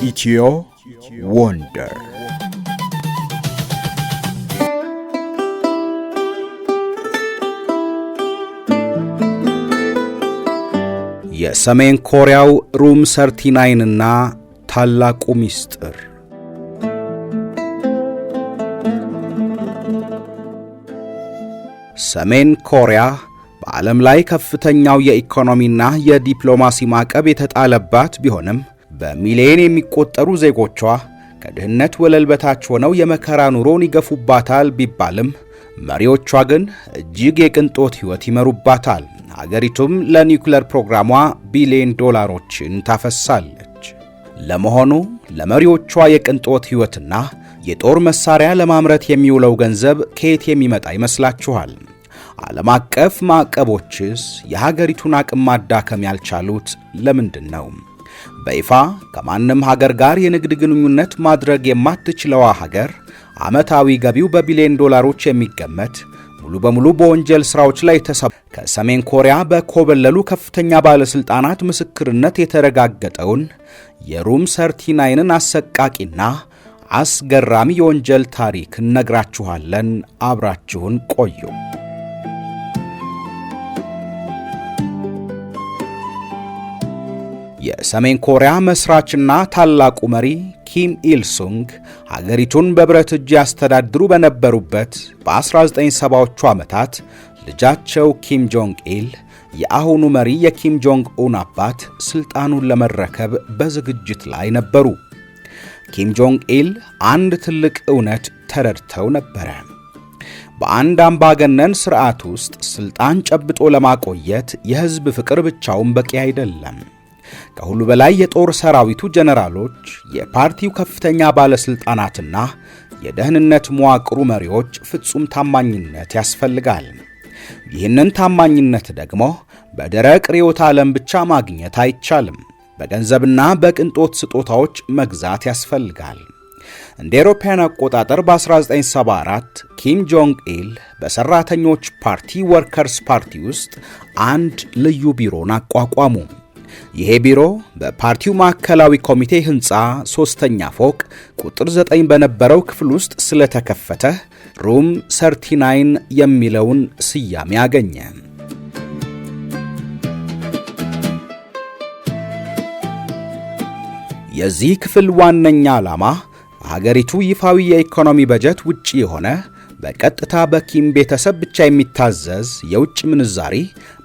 Ethio Wonder። የሰሜን ኮሪያው Room 39 እና ታላቁ ሚስጥር። ሰሜን ኮሪያ በዓለም ላይ ከፍተኛው የኢኮኖሚና የዲፕሎማሲ ማዕቀብ የተጣለባት ቢሆንም፣ በሚሊዮን የሚቆጠሩ ዜጎቿ ከድህነት ወለል በታች ሆነው የመከራ ኑሮን ይገፉባታል ቢባልም፣ መሪዎቿ ግን እጅግ የቅንጦት ሕይወት ይመሩባታል። አገሪቱም ለኒውክለር ፕሮግራሟ ቢሊዮን ዶላሮችን ታፈሳለች። ለመሆኑ ለመሪዎቿ የቅንጦት ሕይወትና የጦር መሳሪያ ለማምረት የሚውለው ገንዘብ ከየት የሚመጣ ይመስላችኋል? ዓለም አቀፍ ማዕቀቦችስ የሀገሪቱን አቅም ማዳከም ያልቻሉት ለምንድን ነው? በይፋ ከማንም ሀገር ጋር የንግድ ግንኙነት ማድረግ የማትችለዋ ሀገር ዓመታዊ ገቢው በቢሊዮን ዶላሮች የሚገመት፣ ሙሉ በሙሉ በወንጀል ሥራዎች ላይ ከሰሜን ኮሪያ በኮበለሉ ከፍተኛ ባለሥልጣናት ምስክርነት የተረጋገጠውን የ Room 39ን አሰቃቂና አስገራሚ የወንጀል ታሪክ እነግራችኋለን። አብራችሁን ቆዩ። የሰሜን ኮሪያ መስራችና ታላቁ መሪ ኪም ኢል ሱንግ ሀገሪቱን በብረት እጅ ያስተዳድሩ በነበሩበት በ1970ዎቹ ዓመታት ልጃቸው ኪም ጆንግ ኢል፣ የአሁኑ መሪ የኪም ጆንግ ኡን አባት፣ ሥልጣኑን ለመረከብ በዝግጅት ላይ ነበሩ። ኪም ጆንግ ኢል አንድ ትልቅ እውነት ተረድተው ነበረ። በአንድ አምባገነን ሥርዓት ውስጥ ሥልጣን ጨብጦ ለማቆየት የሕዝብ ፍቅር ብቻውን በቂ አይደለም። ከሁሉ በላይ የጦር ሰራዊቱ ጀነራሎች፣ የፓርቲው ከፍተኛ ባለሥልጣናትና የደህንነት መዋቅሩ መሪዎች ፍጹም ታማኝነት ያስፈልጋል። ይህንን ታማኝነት ደግሞ በደረቅ ርዕዮተ ዓለም ብቻ ማግኘት አይቻልም። በገንዘብና በቅንጦት ስጦታዎች መግዛት ያስፈልጋል። እንደ አውሮፓውያን አቆጣጠር በ1974 ኪም ጆንግ ኢል በሰራተኞች ፓርቲ Workers Party ውስጥ አንድ ልዩ ቢሮን አቋቋሙ። ይሄ ቢሮ በፓርቲው ማዕከላዊ ኮሚቴ ህንፃ ሦስተኛ ፎቅ ቁጥር 9 በነበረው ክፍል ውስጥ ስለተከፈተ Room 39 የሚለውን ስያሜ አገኘ። የዚህ ክፍል ዋነኛ ዓላማ ከሀገሪቱ ይፋዊ የኢኮኖሚ በጀት ውጪ የሆነ፣ በቀጥታ በኪም ቤተሰብ ብቻ የሚታዘዝ የውጭ ምንዛሪ፣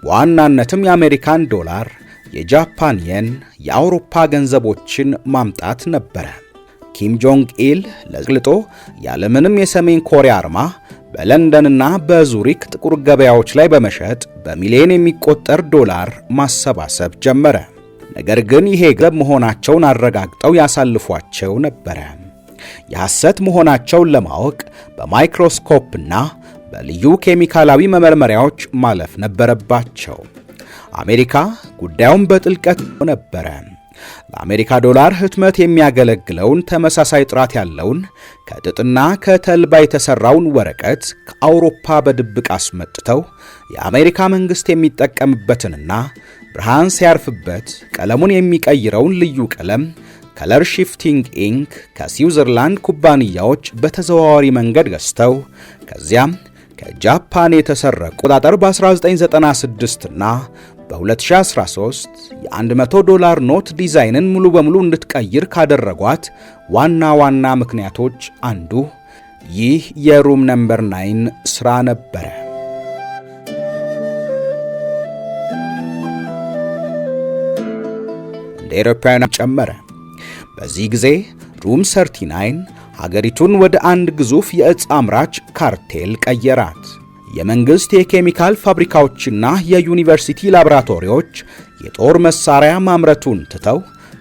በዋናነትም የአሜሪካን ዶላር፣ የጃፓን የን፣ የአውሮፓ ገንዘቦችን ማምጣት ነበረ። ኪም ጆንግ ኢል ለቅልጦ ያለምንም የሰሜን ኮሪያ አርማ በለንደንና በዙሪክ ጥቁር ገበያዎች ላይ በመሸጥ በሚሊዮን የሚቆጠር ዶላር ማሰባሰብ ጀመረ። ነገር ግን ይሄ ገብ መሆናቸውን አረጋግጠው ያሳልፏቸው ነበረ። የሐሰት መሆናቸውን ለማወቅ በማይክሮስኮፕና በልዩ ኬሚካላዊ መመርመሪያዎች ማለፍ ነበረባቸው። አሜሪካ ጉዳዩን በጥልቀት ነበረ። ለአሜሪካ ዶላር ህትመት የሚያገለግለውን ተመሳሳይ ጥራት ያለውን ከጥጥና ከተልባ የተሠራውን ወረቀት ከአውሮፓ በድብቅ አስመጥተው፣ የአሜሪካ መንግሥት የሚጠቀምበትንና ብርሃን ሲያርፍበት ቀለሙን የሚቀይረውን ልዩ ቀለም color shifting ink ከስዊዘርላንድ ኩባንያዎች በተዘዋዋሪ መንገድ ገዝተው፣ ከዚያም ከጃፓን የተሰረቁ ቆጣጠር በ1996 እና በ2013 የ100 ዶላር ኖት ዲዛይንን ሙሉ በሙሉ እንድትቀይር ካደረጓት ዋና ዋና ምክንያቶች አንዱ ይህ የ Room Number 9 ሥራ ነበረ። እንደ አውሮፓውያን ጨመረ። በዚህ ጊዜ Room 39 ሀገሪቱን ወደ አንድ ግዙፍ የዕፅ አምራች ካርቴል ቀየራት። የመንግሥት የኬሚካል ፋብሪካዎችና የዩኒቨርሲቲ ላቦራቶሪዎች የጦር መሳሪያ ማምረቱን ትተው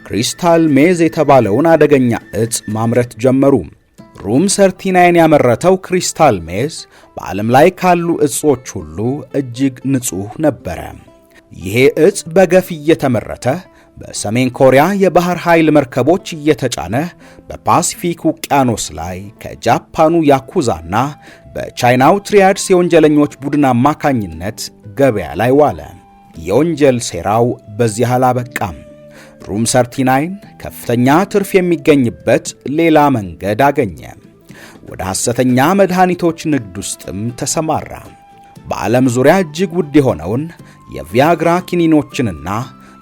crystal meth የተባለውን አደገኛ ዕፅ ማምረት ጀመሩ። Room 39 ያመረተው crystal meth በዓለም ላይ ካሉ ዕጾች ሁሉ እጅግ ንጹሕ ነበረ። ይሄ ዕፅ በገፍ እየተመረተ፣ በሰሜን ኮሪያ የባህር ኃይል መርከቦች እየተጫነ፣ በፓሲፊክ ውቅያኖስ ላይ ከጃፓኑ ያኩዛና በቻይናው Triads የወንጀለኞች ቡድን አማካኝነት ገበያ ላይ ዋለ። የወንጀል ሴራው በዚህ አላበቃም። ሩም 39 ከፍተኛ ትርፍ የሚገኝበት ሌላ መንገድ አገኘ። ወደ ሐሰተኛ መድኃኒቶች ንግድ ውስጥም ተሰማራ። በዓለም ዙሪያ እጅግ ውድ የሆነውን የቪያግራ ኪኒኖችንና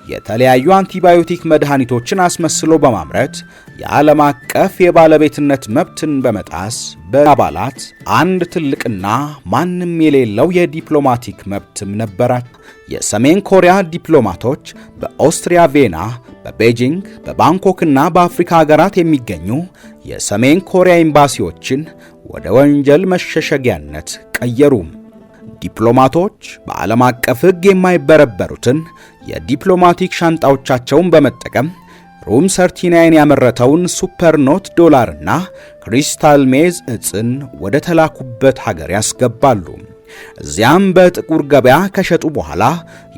የተለያዩ አንቲባዮቲክ መድኃኒቶችን አስመስሎ በማምረት የዓለም አቀፍ የባለቤትነት መብትን በመጣስ በአባላት አንድ ትልቅና ማንም የሌለው የዲፕሎማቲክ መብትም ነበራት። የሰሜን ኮሪያ ዲፕሎማቶች በኦስትሪያ ቪየና፣ በቤጂንግ፣ በባንኮክና በአፍሪካ ሀገራት የሚገኙ የሰሜን ኮሪያ ኤምባሲዎችን ወደ ወንጀል መሸሸጊያነት ቀየሩ። ዲፕሎማቶች በዓለም አቀፍ ሕግ የማይበረበሩትን የዲፕሎማቲክ ሻንጣዎቻቸውን በመጠቀም ሩም 39 ያመረተውን super note ዶላርና crystal meth እጽን ወደ ተላኩበት ሀገር ያስገባሉ። እዚያም በጥቁር ገበያ ከሸጡ በኋላ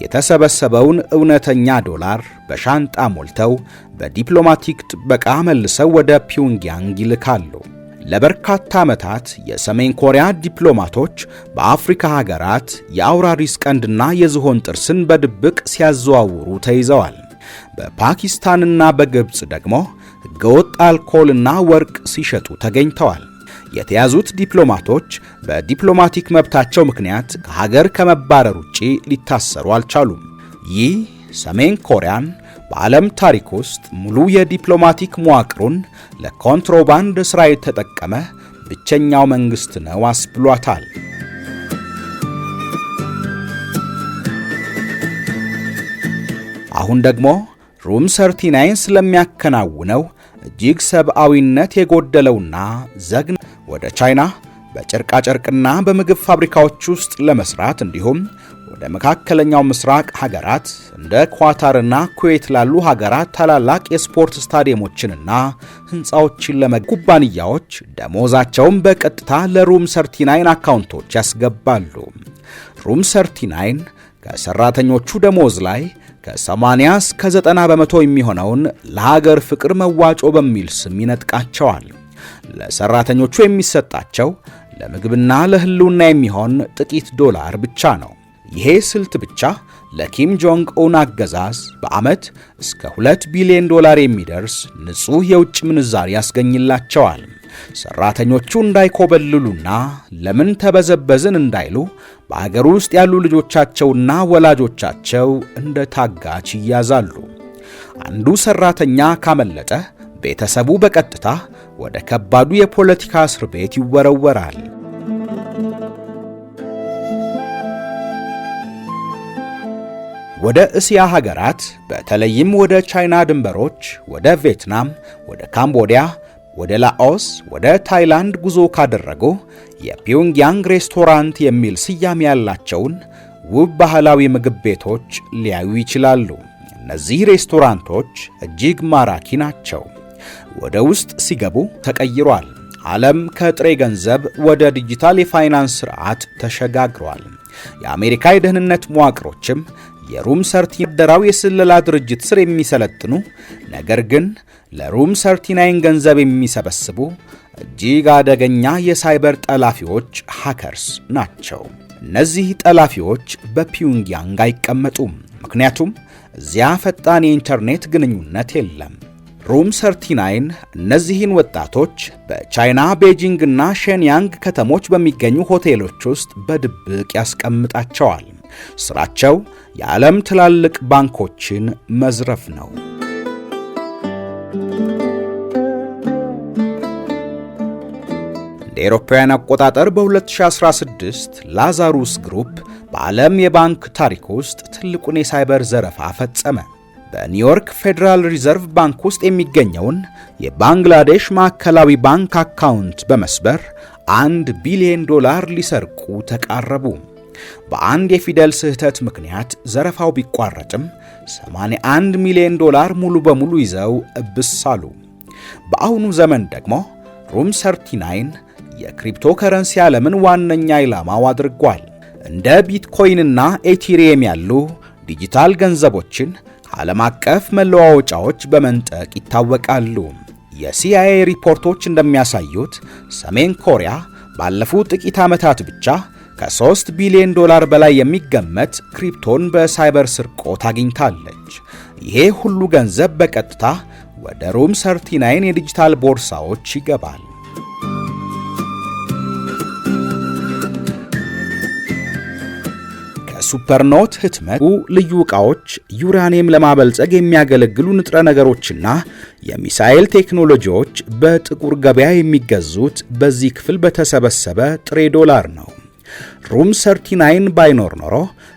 የተሰበሰበውን እውነተኛ ዶላር በሻንጣ ሞልተው በዲፕሎማቲክ ጥበቃ መልሰው ወደ ፒዮንግያንግ ይልካሉ። ለበርካታ ዓመታት የሰሜን ኮሪያ ዲፕሎማቶች በአፍሪካ ሀገራት የአውራሪስ ቀንድና የዝሆን ጥርስን በድብቅ ሲያዘዋውሩ ተይዘዋል። በፓኪስታንና በግብፅ ደግሞ ሕገወጥ አልኮልና ወርቅ ሲሸጡ ተገኝተዋል። የተያዙት ዲፕሎማቶች በዲፕሎማቲክ መብታቸው ምክንያት ከሀገር ከመባረር ውጪ ሊታሰሩ አልቻሉም። ይህ ሰሜን ኮሪያን በዓለም ታሪክ ውስጥ ሙሉ የዲፕሎማቲክ መዋቅሩን ለኮንትሮባንድ ሥራ የተጠቀመ ብቸኛው መንግሥት ነው አስብሏታል። አሁን ደግሞ ሩም 39 ስለሚያከናውነው እጅግ ሰብአዊነት የጎደለውና ዘግን ወደ ቻይና በጨርቃጨርቅና በምግብ ፋብሪካዎች ውስጥ ለመስራት እንዲሁም ወደ መካከለኛው ምስራቅ ሀገራት እንደ ኳታርና ኩዌት ላሉ ሀገራት ታላላቅ የስፖርት ስታዲየሞችንና ሕንፃዎችን ኩባንያዎች ደሞዛቸውን በቀጥታ ለሩም 39 አካውንቶች ያስገባሉ። ሩም 39 ከሰራተኞቹ ደሞዝ ላይ ከ80 እስከ 90% የሚሆነውን ለሀገር ፍቅር መዋጮ በሚል ስም ይነጥቃቸዋል። ለሰራተኞቹ የሚሰጣቸው ለምግብና ለህልውና የሚሆን ጥቂት ዶላር ብቻ ነው። ይሄ ስልት ብቻ ለኪም ጆንግ ኡን አገዛዝ በዓመት እስከ 2 ቢሊዮን ዶላር የሚደርስ ንጹሕ የውጭ ምንዛሪ ያስገኝላቸዋል። ሰራተኞቹ እንዳይኮበልሉና ለምን ተበዘበዝን እንዳይሉ በአገር ውስጥ ያሉ ልጆቻቸውና ወላጆቻቸው እንደ ታጋች ይያዛሉ። አንዱ ሰራተኛ ካመለጠ ቤተሰቡ በቀጥታ ወደ ከባዱ የፖለቲካ እስር ቤት ይወረወራል። ወደ እስያ ሀገራት በተለይም ወደ ቻይና ድንበሮች፣ ወደ ቪየትናም፣ ወደ ካምቦዲያ፣ ወደ ላኦስ፣ ወደ ታይላንድ ጉዞ ካደረጉ የፒዮንግያንግ ሬስቶራንት የሚል ስያሜ ያላቸውን ውብ ባህላዊ ምግብ ቤቶች ሊያዩ ይችላሉ። እነዚህ ሬስቶራንቶች እጅግ ማራኪ ናቸው። ወደ ውስጥ ሲገቡ ተቀይሯል። ዓለም ከጥሬ ገንዘብ ወደ ዲጂታል የፋይናንስ ስርዓት ተሸጋግሯል። የአሜሪካ የደህንነት መዋቅሮችም የሩም 39 የስለላ ድርጅት ስር የሚሰለጥኑ ነገር ግን ለሩም 39 ገንዘብ የሚሰበስቡ እጅግ አደገኛ የሳይበር ጠላፊዎች hackers ናቸው። እነዚህ ጠላፊዎች በፒዮንግያንግ አይቀመጡም፣ ምክንያቱም እዚያ ፈጣን የኢንተርኔት ግንኙነት የለም። ሩም 39 እነዚህን ወጣቶች በቻይና ቤጂንግ እና ሼንያንግ ከተሞች በሚገኙ ሆቴሎች ውስጥ በድብቅ ያስቀምጣቸዋል። ስራቸው የዓለም ትላልቅ ባንኮችን መዝረፍ ነው። እንደ አውሮፓውያን አቆጣጠር በ2016 ላዛሩስ ግሩፕ በዓለም የባንክ ታሪክ ውስጥ ትልቁን የሳይበር ዘረፋ ፈጸመ። በኒውዮርክ ፌዴራል ሪዘርቭ ባንክ ውስጥ የሚገኘውን የባንግላዴሽ ማዕከላዊ ባንክ አካውንት በመስበር $1 ቢሊዮን ሊሰርቁ ተቃረቡ። በአንድ የፊደል ስህተት ምክንያት ዘረፋው ቢቋረጥም $81 ሚሊዮን ሙሉ በሙሉ ይዘው እብስ አሉ። በአሁኑ ዘመን ደግሞ ሩም 39 የክሪፕቶ ከረንሲ ዓለምን ዋነኛ ኢላማው አድርጓል። እንደ ቢትኮይንና ኤቲሪየም ያሉ ዲጂታል ገንዘቦችን ከዓለም አቀፍ መለዋወጫዎች በመንጠቅ ይታወቃሉ። የሲአይኤ ሪፖርቶች እንደሚያሳዩት ሰሜን ኮሪያ ባለፉት ጥቂት ዓመታት ብቻ ከ3 ቢሊዮን ዶላር በላይ የሚገመት ክሪፕቶን በሳይበር ስርቆት አግኝታለች። ይሄ ሁሉ ገንዘብ በቀጥታ ወደ Room 39 የዲጂታል ቦርሳዎች ይገባል። ከሱፐርኖት ህትመት ልዩ ዕቃዎች፣ ዩራኒየም ለማበልጸግ የሚያገለግሉ ንጥረ ነገሮችና የሚሳኤል ቴክኖሎጂዎች በጥቁር ገበያ የሚገዙት በዚህ ክፍል በተሰበሰበ ጥሬ ዶላር ነው። Room 39 ባይኖር ኖሮ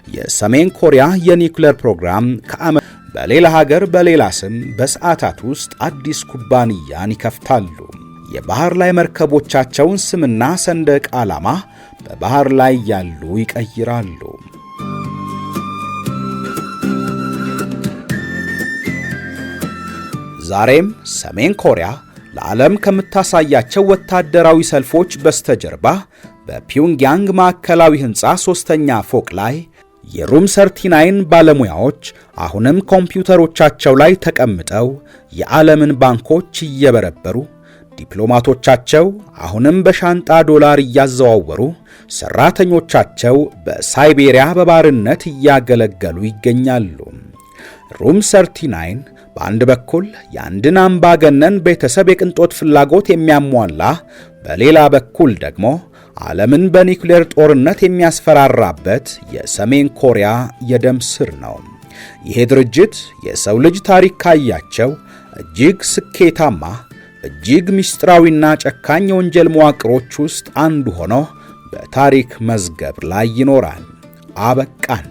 የሰሜን ኮሪያ የኒውክሌር ፕሮግራም ከዓመት በሌላ ሀገር በሌላ ስም በሰዓታት ውስጥ አዲስ ኩባንያን ይከፍታሉ። የባህር ላይ መርከቦቻቸውን ስምና ሰንደቅ ዓላማ በባህር ላይ ያሉ ይቀይራሉ። ዛሬም ሰሜን ኮሪያ ለዓለም ከምታሳያቸው ወታደራዊ ሰልፎች በስተጀርባ በፒዮንግያንግ ማዕከላዊ ሕንፃ 3ኛ ፎቅ ላይ የ Room 39 ባለሙያዎች አሁንም ኮምፒውተሮቻቸው ላይ ተቀምጠው የዓለምን ባንኮች እየበረበሩ፣ ዲፕሎማቶቻቸው አሁንም በሻንጣ ዶላር እያዘዋወሩ፣ ሰራተኞቻቸው በሳይቤሪያ በባርነት እያገለገሉ ይገኛሉ። Room 39 በአንድ በኩል የአንድን አምባገነን ቤተሰብ የቅንጦት ፍላጎት የሚያሟላ፣ በሌላ በኩል ደግሞ ዓለምን በኒውክሌር ጦርነት የሚያስፈራራበት የሰሜን ኮሪያ የደም ስር ነው። ይሄ ድርጅት የሰው ልጅ ታሪክ ካያቸው እጅግ ስኬታማ፣ እጅግ ምስጢራዊና ጨካኝ የወንጀል መዋቅሮች ውስጥ አንዱ ሆኖ በታሪክ መዝገብ ላይ ይኖራል። አበቃን።